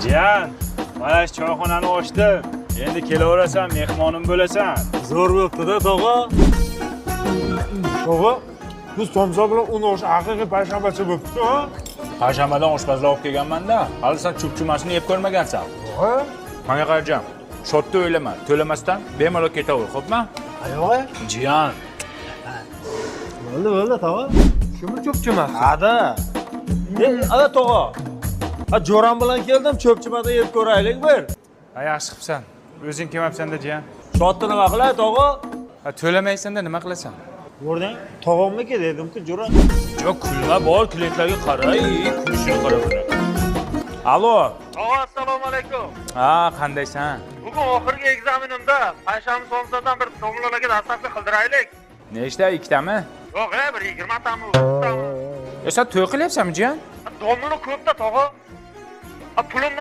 Jiyan, mana shu choyxonani ochdim. Endi kelaverasan, mehmonim bo'lasan. Zo'r bo'pti-da, tog'a. Tog'a, bu somsa bilan un osh haqiqiy payshanbacha bo'pti, ha? Payshanbadan oshpazlar olib kelganman-da. Hali sen chupchumasini yeb ko'rmagansan. Ha? Menga qarajam, shotda o'ylama, to'lamasdan bemalol ketaver, xo'pmi? Yo'q. Jiyan, Bo'ldi, bo'ldi, tog'a. Shumi cho'pchimasi? Hada. Ana tog'a. Ha, jo'ram bilan keldim, cho'pchimada yeb ko'raylik bir. ha yaxshi qilibsan. O'zing kelmabsan-da, jiyan. Shotni nima qilay, tog'a? Ha to'lamaysan-da nima qilasan? Ko'rding? Tog'amniki dedim-ku, jo'ra. Yo'q, kulma bor, klientlarga qara, kulishini qara buni. Alo. Tog'a, assalomu alaykum. Ha, qandaysan? Bugun oxirgi ekzamenimda payshanba somsadan bir domlalarga dastlabki qildiraylik. Nechta, ikkitami? Yo'q, e, bir 20 tami, 30 tami. Yo, sen to'y qilyapsanmi, jiyan? Domla ko'pda, tog'a. Ha, pulimni